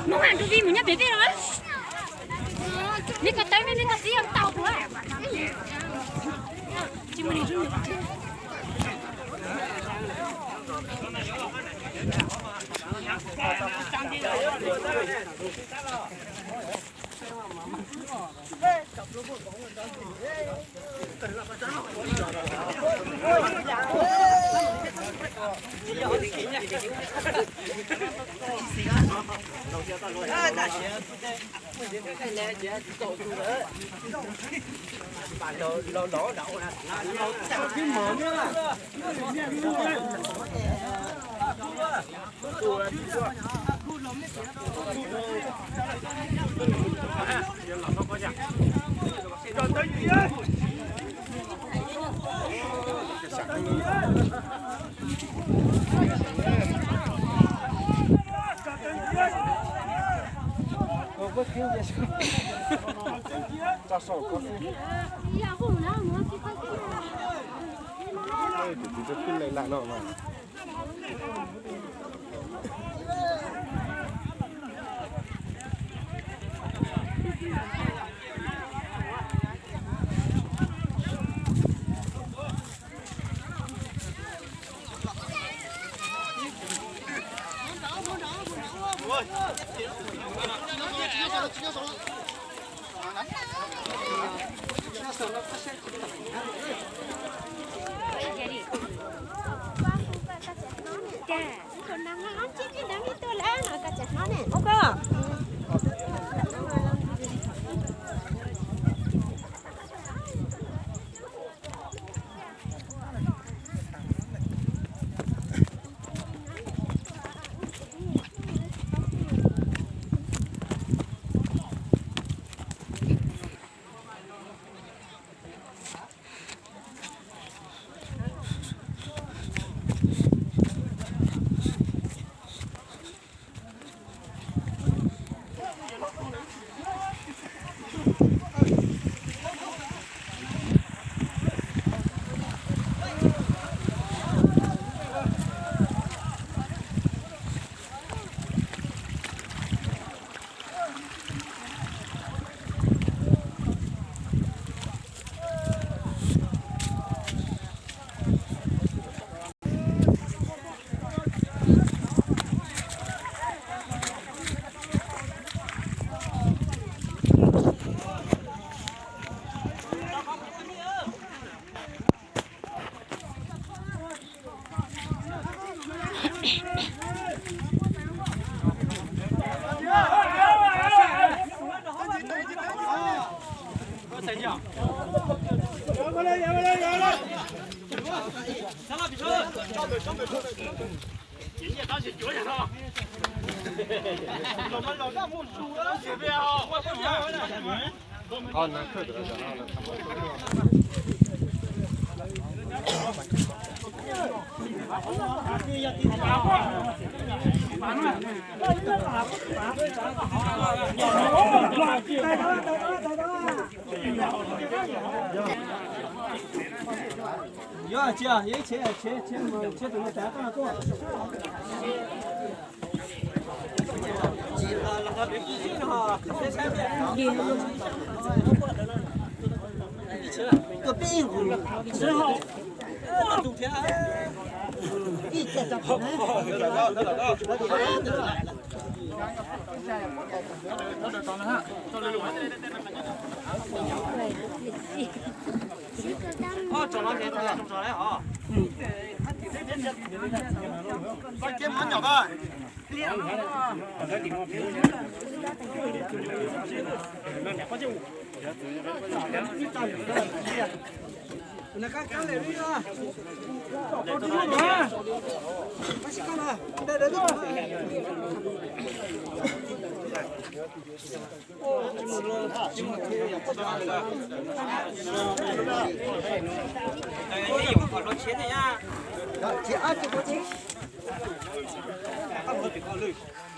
Mus nrug Vij mus nyob pem Vij los. Neb koj tawb neb, neb koj txiv tau kuv.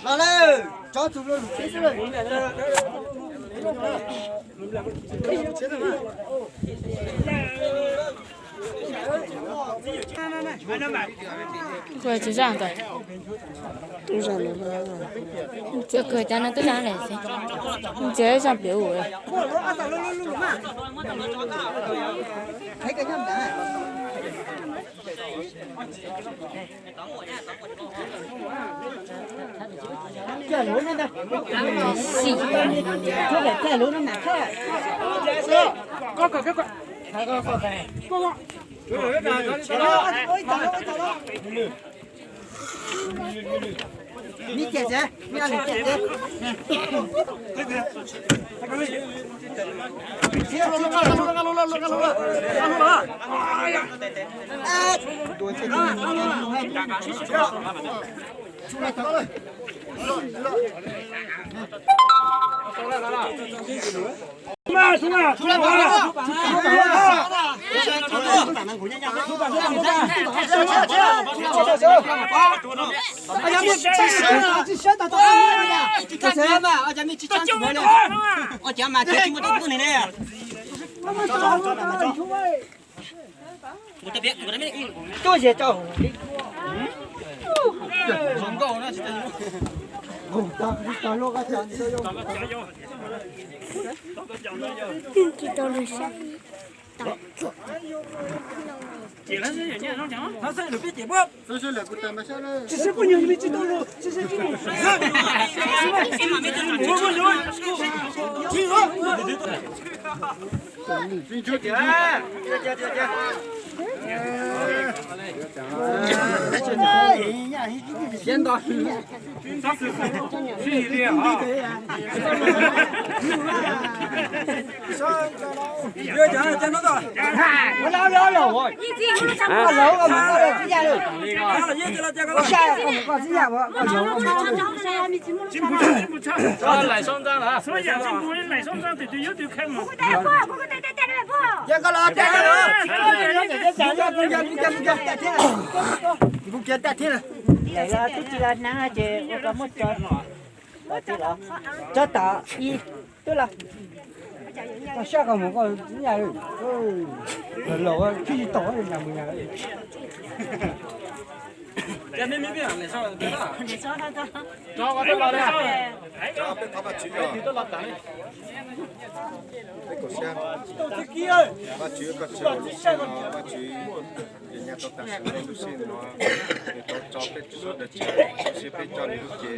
Los lawm, tso tus lo lus teb xwb lawm. Kuv tsis zaj ntawd. Tub zaj ntawd. Txiav kawg cov no tub zaj lawm xwb. Txiav zaj pem ua. Tub tsis los hnav ces ua koj muab tso, tso tom ib tub los. Koj sab koj mus koj txiv yam, laus tsis tau yam mus yam. Peb kom siab, Vajtswv koj tsis, Vajtswv ces nyaj tau tam sim no lub sij hawm no, nws tau tso peb txhua daws tsev, seb peb coj nws lub cev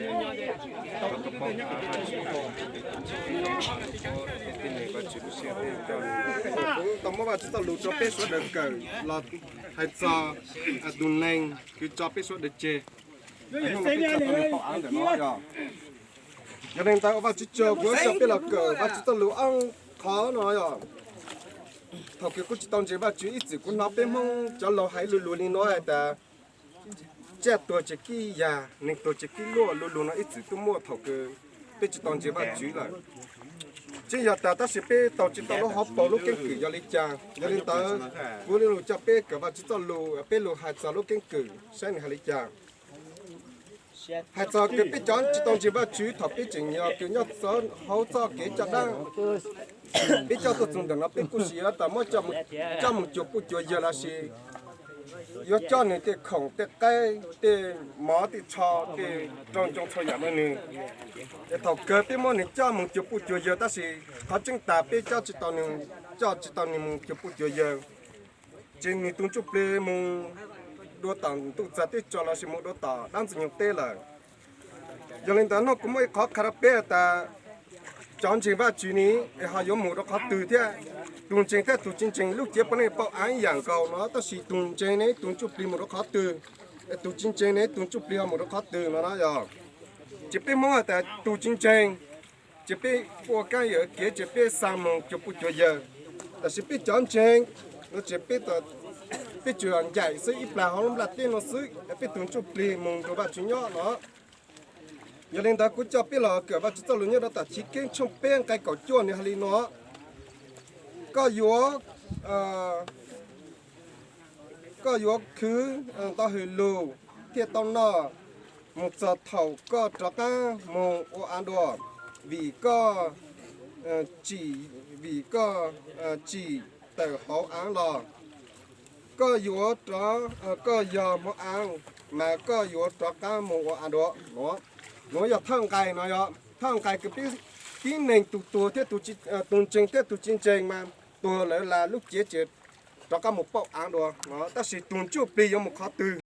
rau tus poj Vajtswv, peb txhua tus txhua txhua teb teb neeg Vajtswv lub sij hawm peb coj nws. Kuv tau muab Vajtswv txoj lus rau peb sawv daws kawm los hais txog tus neeg kws tso peb sawv daws tseg. Hnub no peb tau tau av ntawm no yog. Yog li ntawd ua Vajtswv tsaug kuv coj peb los kawm Vajtswv txoj lus ob qhov no yog. Thaum kws kuv tsis tau ntseeg Vajtswv ib txwm kuv hnov peb Hmoob cov laus hais lu lug li no hais tias, tsiaj tuag tsis kib yag, neeg tuag tsis kib luaj, lu lug no ib txwm tuaj muaj thaum kws peb tsis tau ntseeg Vajtswv lawm. Tsis yog tas tab sis peb tau tsis tau lub hauv paus lub keeb kwm yog li cas. Yog li ntawd, kuv li lug coj peb kawm Vajtswv txoj lus, peb lug hais txog lub keeb kwm saib nws hais li cas. Hais txog kws peb cov tsis tau ntseeg Vajtswv thaum peb tseem yog kws nyob hauv txoj kev coj dab, peb coj tuaj txug ntawm no peb kuj sis yuav tas muab coj mus cuag puj cuag yawg lossis yuav coj nws tej khoom tej qaib tej mov tej tsho tej rau ncoo txhua yam rau nws. Es thaum kawg peb muab nws coj mus cuag puj cuag yawg tab sis qhov tseeb tas peb coj tsis tau nws, coj tsis tau nws mus cuag puj cuag yawg. Ces nws tus ntsuj plig mus dua tom ntuj txag teb tso lossis mus dua tom dab ntxwg nyoog teb lawm. Yog li ntawd no kuv muaj ib qhov qha rau peb tas cov ntseeg Vajtswv ne es ho yuav mus rau qhov twg thiab. Tus ntseeg thiab tus tsis ntseeg lub cev puav leej paub av ib yam nkaus no tab sis tus ntseeg ne tus ntsuj plig mus rau qhov twg, tus tsis ntseeg ne tus ntsuj plig ho mus rau qhov twg no na yog. Ces peb Hmoob has tas tus tsis ntseeg ces peb ua kab yawm kev ces peb xa mus cuag puj cuag yawg. Tab sis peb cov ntseeg no ces peb, peb tsuas ncaim xwb ib plag hauv lub nplaj teb no xwb, peb tus ntsuj plig mus nrug Vajtswv nyob no. Yog li ntawd kuv coj peb los kawm Vajtswv txoj lus nyob rau tom Chiv Keeb tshooj peb nqai kaum cuaj nws hais li no: Koj yuav, koj yuav khwv tau hwm lug thiaj tau noj mus txog thaum koj rov qab mus ua av dua, vim koj tsim, vim koj tsim tawm hauv av los. Koj yuav rov, koj yog Hmoob Av mas koj yuav rov qab mus ua av dua. Nuav yog thawj nqai no yog thawj nqai kws peb tib neeg tus tuag thiab tus ntseeg thiab tus tsis ntseeg mas tuag lawm las lub cev ces rov qab mus pauj av dua. Tab sis tus ntsuj plig yuav mus qhov twg?